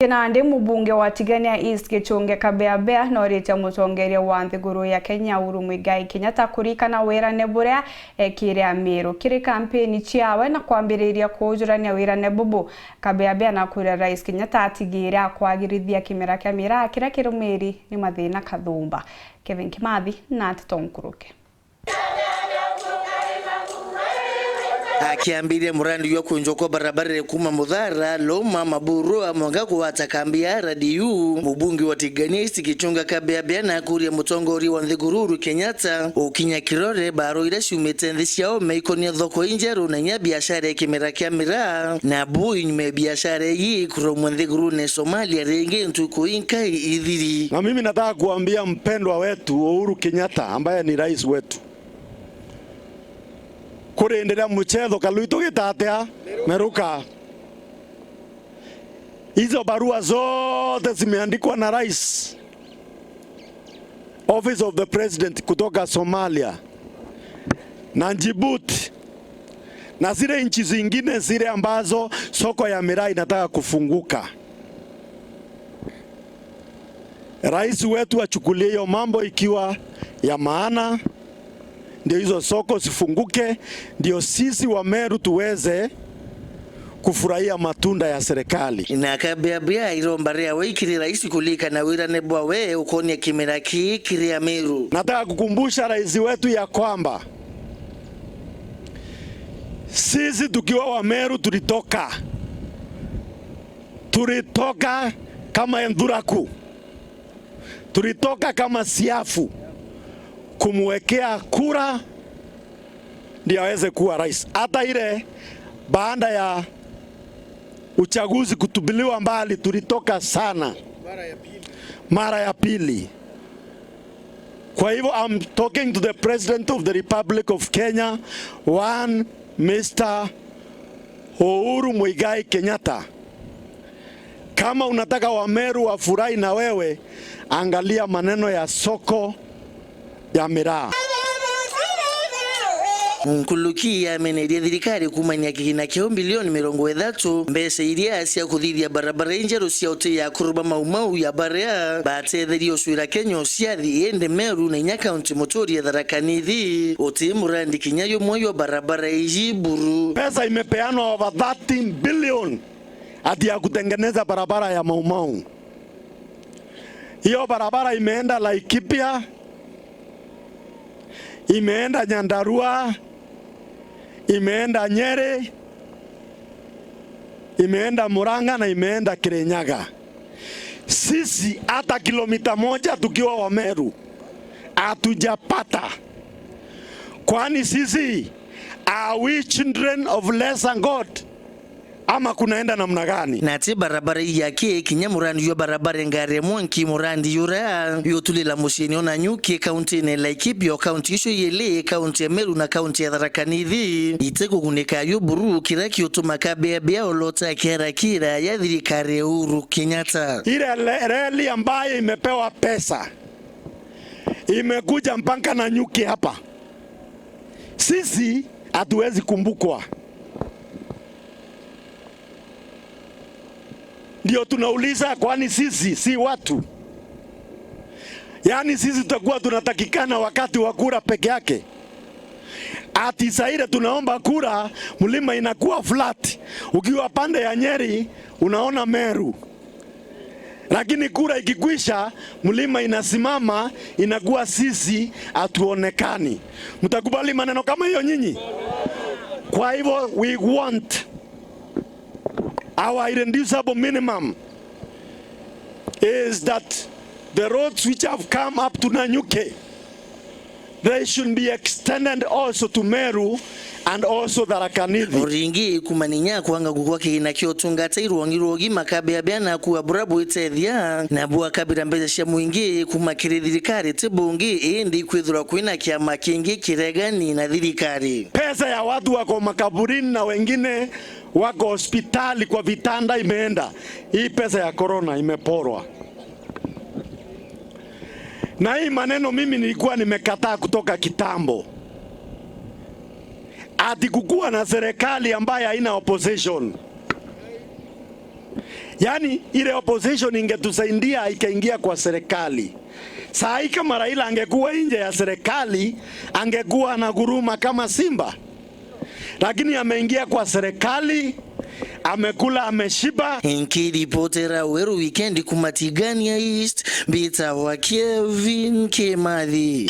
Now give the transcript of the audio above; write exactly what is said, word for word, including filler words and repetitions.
Nandi mubunge wa Tigania East Gichunge Kabeabea noritie mutongeria wa nthiguru ya Kenya Uhuru Muigai Kenyatta kurikana wirane buria ekire Amiru. Kiri kampeni ciawe na kwambiriria kuujurania wirane bubu, Kabeabea nakuria Rais Kenyatta atigire akwagirithia kimera kia miraa kiria kirumiri ni mathina kathumba. Kevin Kimathi na Nteto Nkuruki. Akiambiria murandi jwa kunjwa kwa barabara kuuma Muthara, Loma, Maburua, mwanka kugwata kambi ya R D U, mubunge wa Tigania East Gichunge Kabeabea nakuria mutongoria wa nthiguru Uhuru Kenyatta ukinya kirore baro iria ciumite nthi ciao meikonia thoko injeru na inya biashara ya kimera kia miraa, na bu inyuma ya biashara ii kuromwa nthigurune Somalia ringi ntuku inkai ithiri. Na mimi nataka kuambia mpendwa wetu Uhuru Kenyatta ambaye ni rais wetu, kurindira muchetho kalui tugitatea meruka. Hizo barua zote zimeandikwa na rais, Office of the President kutoka Somalia na Djibouti na zile nchi zingine zile ambazo soko ya miraa inataka kufunguka. Rais wetu achukulie hiyo mambo ikiwa ya maana, ndio hizo soko zifunguke, ndio sisi wa Meru tuweze kufurahia matunda ya serikali. Na Kabeabea iromba riawe ikiri rais kulikana wirane bwawe ukonia kimera kii kiri Amiru. Nataka kukumbusha rais wetu ya kwamba sisi tukiwa wa Meru tulitoka, tulitoka kama Enthuraku. Tulitoka kama siafu kumwekea kura ndio aweze kuwa rais. Hata ile baada ya uchaguzi kutubiliwa mbali, tulitoka sana mara ya pili. Kwa hivyo, I'm talking to the President of the Republic of Kenya, one Mister Uhuru Muigai Kenyatta. Kama unataka Wameru wafurahi na wewe, angalia maneno ya soko ya miraa. Nkuruki yamenerie thirikari kumania kigina kiu mbilioni mirongo ithatu, mbeca iria cia kuthithia barabara injeru cia uti ya kuruba Mau Mau ya baria batetherie ucwira Kenya uciathi, indi Meru na inya kaunti muturi ya Tharaka Nithi uti murandi kinya yumwe yo barabara iji buru. Pesa imepeanwa over thirteen billion ati ya kutengeneza barabara ya Mau Mau. Hiyo barabara imeenda Laikipia, imeenda Nyandarua, imeenda Nyeri, imeenda Murang'a na imeenda Kirinyaga. Sisi hata kilomita moja tukiwa Wameru hatujapata. Kwani sisi, are we children of lesser God? Ama kunaenda namna gani? Na ati barabara ii yaki kinya murandi jwa barabara ngari ya mwanki, murandi juria yutulila muciini ona Nyuki, kauntine ya Laikipia, o kaunti icio iili, kaunti ya Meru na kaunti ya Tharaka Nithi, itikugunika yo buru, kiria kiutuma Kabeabea olota kiara kira ya thirikari ya Uhuru Kenyatta. Ile le-, reli ambayo imepewa pesa imekuja mpaka na Nyuki hapa. Sisi hatuwezi kumbukwa. Ndio tunauliza, kwani sisi si watu? Yaani sisi tutakuwa tunatakikana wakati wa kura peke yake? Ati saa ile tunaomba kura, mlima inakuwa flat. Ukiwa pande ya Nyeri, unaona Meru. Lakini kura ikikwisha, mlima inasimama, inakuwa sisi hatuonekani. Mtakubali maneno kama hiyo nyinyi? Kwa hivyo, we want our irreducible minimum is that the roads which have come up to Nanyuki, they should be extended also to Meru and also Tharaka Nithi. Oringi kumaninya kwanga gukwa kigina kio tungata irwongi rwogi Makabeabea na kuwa bura bwitethia na bwakabira mbeca cia mwingi kuma kiri thirikari ti bungi, indi kwithirwa kwina kiama kingi kiregani na thirikari. Pesa ya watu wako makaburini na wengine wako hospitali kwa vitanda imeenda. Hii pesa ya corona imeporwa. Na hii maneno mimi nilikuwa nimekataa kutoka kitambo. Ati kukuwa na serikali ambayo haina opposition. Yaani, ile opposition ingetusaidia ikaingia kwa serikali. Saa hii kama Raila angekuwa nje ya serikali, angekuwa anaguruma kama simba. Lakini ameingia kwa serikali, amekula, ameshiba. Nkiripotera Weru Weekend kuma Tigania East, mbitawa Kevin Kimathi.